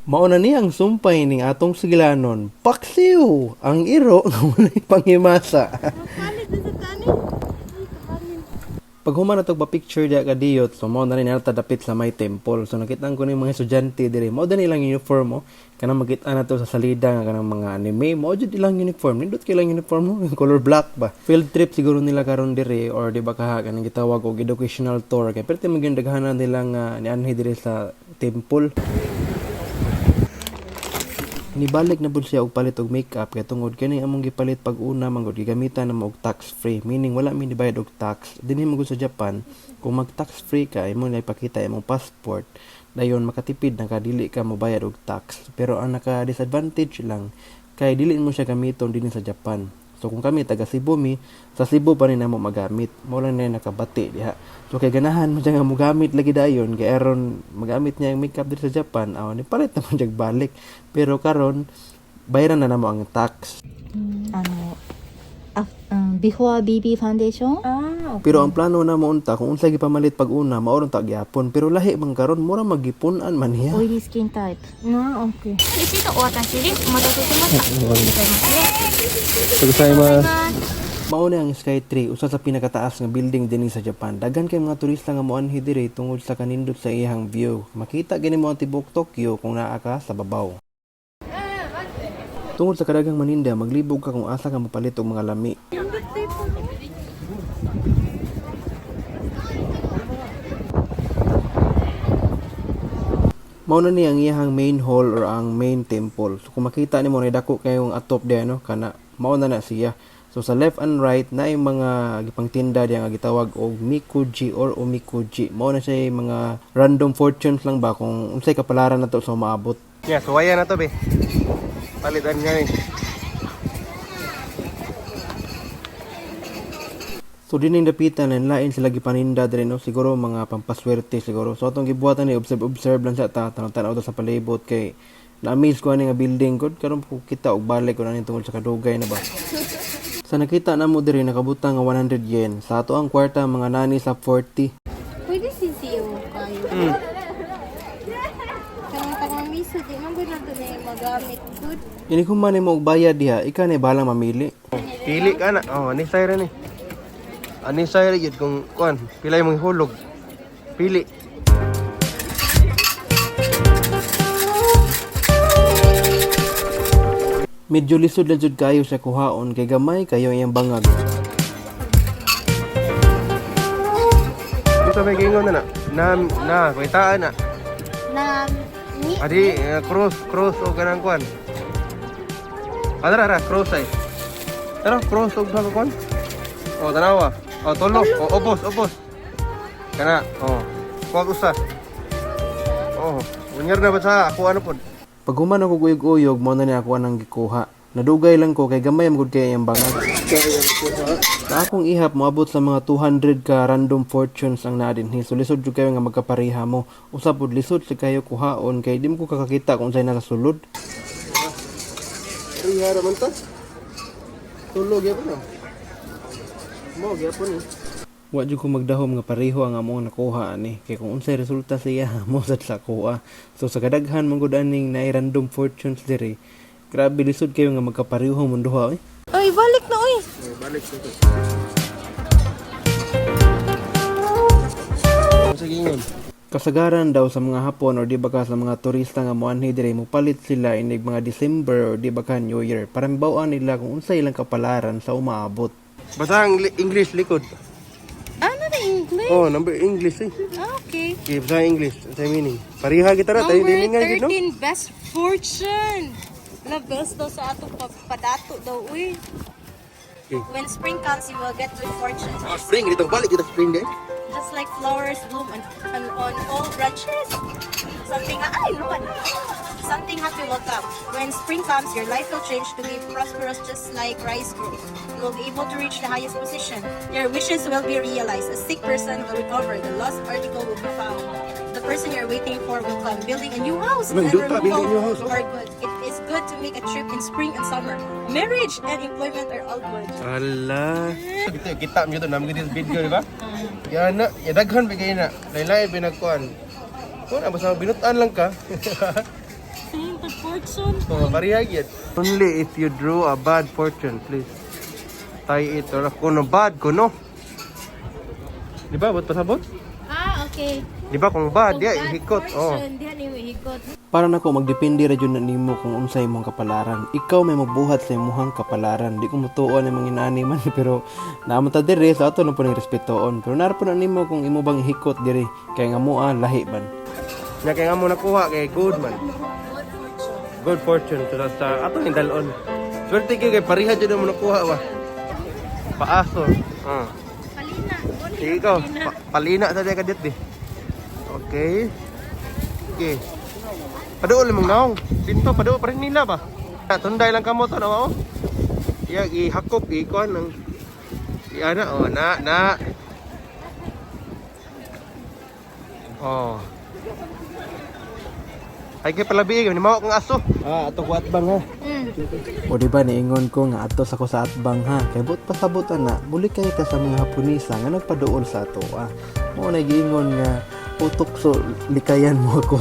Mao na ni ang sumpay ning atong sugilanon. Paksiw! Ang iro nga walay panghimasa. Palit na sa tani. Ay, kahanin. Pag human na pa picture diya kadiyot, so mao na rin nata dapit sa may temple. So nakita ko ni mga estudyante diri, mao dani ilang uniform mo. Kanang makita na to sa salida nga kanang mga anime, mao jud ilang uniform. Nindot kay ilang uniform mo, color black ba. Field trip siguro nila karon diri or di ba kaha kanang gitawag og educational tour kay perti man gyud daghanan nila nga nianhi diri sa temple. Nibalik na pud siya og palit og makeup kay tungod kini among gipalit pag una man gud gigamitan namo og tax free, meaning wala mi nibayad og tax dinhi man gud sa Japan. Kung mag tax free ka, imo na ipakita imong passport, dayon makatipid na ka, dili ka mobayad og tax. Pero ang naka disadvantage lang kay dili mo siya gamiton dinhi sa Japan. So kung kami taga Cebu mi, sa Cebu pa ni namo magamit. Mao lang na nakabati diha. So kay ganahan mo siya nga mogamit lagi dayon kay aron magamit niya ang makeup diri sa Japan, aw ni palit na mo siya balik. Pero karon bayaran na namo ang tax. あのあ、うん、before BB ファンデーション Ah, okay. Pero ang plano na mo unta kung unsay gipamalit pag una, mao ron ta gyapon. Pero lahi man karon, mura magipun-an man niya. オイリースキンタイプ Ah, okay. レシートお渡しです。お待たせしました。ございますね。 Mao na ang Skytree, usa sa pinakataas nga building dinhi sa Japan. Daghan kay mga turista nga moanhi diri tungod sa kanindot sa iyang view. Makita gani mo ang tibuok Tokyo kung naa ka sa babaw. Tungod sa kadaghang maninda, maglibog ka kung asa ka mopalit og mga lami. Mao na ni ang iyahang main hall or ang main temple. So kung makita nimo na dako kayong atop diya no, kana mao na na siya. So sa left and right na yung mga gipangtinda diya nga gitawag og mikuji or omikuji. Mao na siya yung mga random fortunes lang ba kung unsay kapalaran na to sa maabot. Yeah, suwaya na to be. Palitan niya ni. So din dapitan lain lain sila gipaninda diri no, siguro mga pampaswerte siguro. So atong gibuhatan ni observe observe lang sa ta, tan-aw ta sa palibot kay na-amaze ko ani nga building gud karon ko kita og balik ko na tungod sa kadugay na ba. Sa nakita namo diri nakabutang nga 100 yen. Sa ato ang kwarta mga nani sa 40. Pwede sisiyo kayo. Kanang tangang miso, di man gud na to na yung magamit. Good. Ini kung man mo og bayad diha, ikaw na balang mamili. Pili ka na. Oh, ani say ra ni. Ani say ra gyud kung kuan, pila imong hulog. Pili. Medyo lisod lang jud kayo sa kuhaon kay gamay kayo iyang bangag. Dito may gingon na na. Na na pakitaan na. Na, ni, Adi cross cross og kanang kuan. Adara ra cross ay. Tara cross og sa kuan. Oh, tanawa. Oh, tulo. Oh, obos, obos. Kana, oh. Kuwag usa. Oh, unyar na ba sa ako ano pod? Pag human ako uyog-uyog, mao na ni ako anang gikuha. Nadugay lang ko kay gamay man gud kay iyang bangag. Sa akong ihap moabot sa mga 200 ka random fortunes ang naa dinhi. So lisod jud kayo nga magkapareha mo. Usa pud lisod sa kayo kuhaon kay di mo ko kakakita kung unsay nasa sulod. Riha ra man ta. Tulo gyapon na. Mo gyapon ni. Wa jud ko magdahom nga pareho ang among nakuha ani kay kung unsay resulta siya mo sad sa kuha. So sa kadaghan man gud aning naay random fortunes diri. Grabe lisod kayo nga magkapareho mong duha eh. Oy, balik na, oy. Oh, balik dito. Sa gingon. Kasagaran daw sa mga Hapon or di ba ka sa mga turista nga moanhi diri mopalit sila inig mga December or di ba ka New Year para mibawaan nila kung unsay ilang kapalaran sa umaabot. Basta ang English likod. Ano na English? Oh, number English eh. Ah, okay. Okay, basta ang English. Sa meaning. Pareha kita ra tayo Number diningan gid no. 13, best fortune. La best daw sa atong pagpadato daw, uy. Okay. When spring comes, you will get good fortune. Oh, spring dito balik kita spring day. Just like flowers bloom on all branches. Something, ay, Lord. Something happy will come. When spring comes, your life will change to be prosperous just like rice grows. You will be able to reach the highest position. Your wishes will be realized. A sick person will recover. The lost article will be found. The person you're waiting for will come. Building a new house Anong and duta? Building a removal new house, oh. are good. It is good to make a trip in spring and summer. Marriage and employment are all good. Ala. Kita kita mo dito namin dito video di ba? Yan na, ya daghan bigay na. Laylay binagkuan. Kuan basta binutan lang ka. Same, but fortune. Oh, pareha gyud. Only if you drew a bad fortune, please. Tie it or kuno bad kuno. Di ba bot pasabot? Ah, okay. Di ba kung bad, di ihikot. Oh. Fortune, diha ni ihikot. Para nako magdepende ra jud na nimo kung unsay imong kapalaran. Ikaw may magbuhat sa imong kapalaran. Di ko motuon ang mga inani man pero naa man ta diri sa ato lang po ning respetoon. Pero naa ra po na nimo kung imo bang ihikot diri kay nga moa lahi man. Nya kay nga mo nakuha kay good man. Good fortune to sa ato ning dalon. Swerte kay kay pareha jud mo nakuha ba. Paaso. Ah. Palina. Sige ikaw, palina sa ka dit di. Okay. Okay. Paduol mong naong. Dito paduol pa rin nila ba. Tunday lang kamo to no. Oh. Iya ihakop ikuan ng iana oh na na. Oh. Ay kay palabi ni mao kang aso. Ah, ato ko atbang ha. O di ba niingon ko nga ato sa ko sa atbang ha. Kay but pasabot ana, muli kay ta sa mga Haponesa nga nagpaduol sa ato ah. Mao na giingon nga utok so likayan mo ako.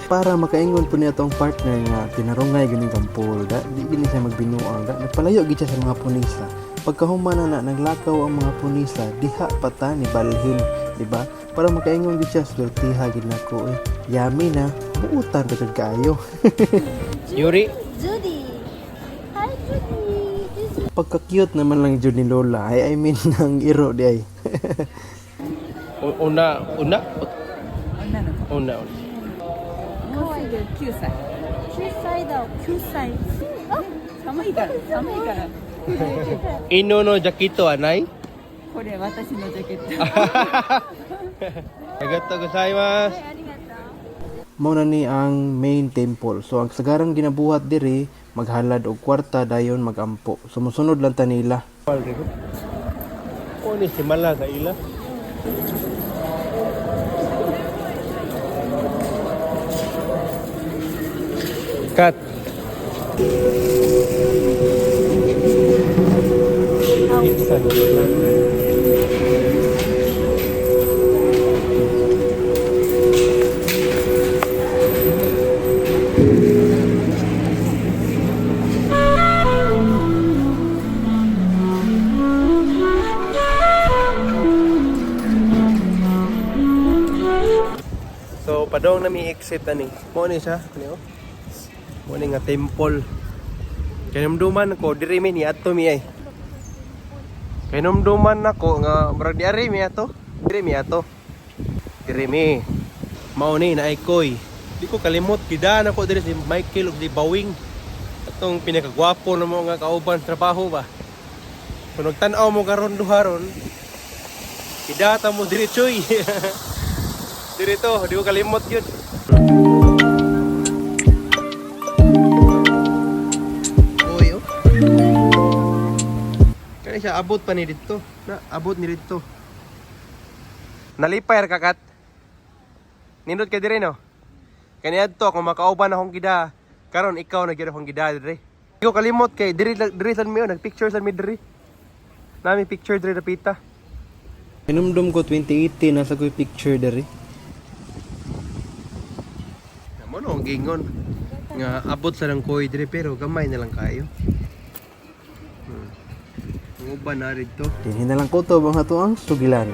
Para makaingon po niya atong partner nga tinarungay ganing kampol da di gini siya magbinuang da nagpalayo gid siya sa mga Haponesa. Pagkahuman na na naglakaw ang mga Haponesa diha pa ta ni balhin, di ba? Para makaingon gid siya sultiha gid nako eh. Yami na buutan ra jud kaayo. Yuri. Judy. Hi, Judy. Judy. Pagka-cute naman lang jud ni Lola. Ay, I mean, ang iro di ay. Una una una una. もうすぐ9歳。 9歳daw. 9歳。あ、寒いから、寒いから。 Ino no jakito anay. これ私のジャケット。 Arigatou gozaimasu. Mao na ni ang main temple. So, ang sagarang ginabuhat diri, maghalad og kwarta dayon magampo. Sumusunod lang ta nila. Oh, ni si Mala sa ila. Cut. So padong na mi exit ani. Mo ni siya, ani oh. Mo ni nga temple. Kay numduman ko diri mi ni adto mi ay. Kay numduman nako nga murag di ari mi ato. Diri mi ato. Diri mi. Mao ni naay koy. Di ko kalimot gidaan ako diri si Michael ug si Bawing. Atong pinakagwapo na mo nga kauban sa trabaho ba. Kung nagtan-aw mo karon duha ron, gidata mo diri choy. Diri to, di ko kalimot yun. Uy, oh. Kaya siya, abot pa ni dito. Na, abot ni dito. Nalipay ra kakat. Nindot ka diri no? Kaniadto kung makauban akong gida, karon ikaw na gyud akong gida diri. Di ko kalimot kay diri diri sad mi oh, nagpicture sad mi diri. Nami picture diri dapita. Hinumdum ko 2018 nasa ko'y picture diri. Mo no ang gingon nga abot sa lang koy diri pero gamay na lang kayo. Ang uban na dito. Dinhi na lang ko to bang ato ang sugilan.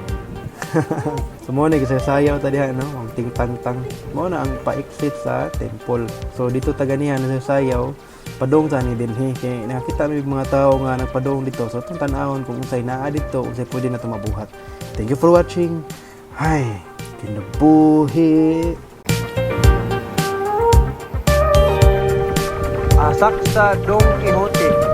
So mo na sayaw ta diha no, ang tingtang-tang. Mo na ang pa-exit sa temple. So dito ta ganihan sa sayaw, padong ta ni dinhi kay nakita mi mga tao nga nagpadong dito. So atong tan-awon kung unsay naa dito, unsay pwede na mabuhat. Thank you for watching. Hay, kinabuhi. Asak sa Don Quixote.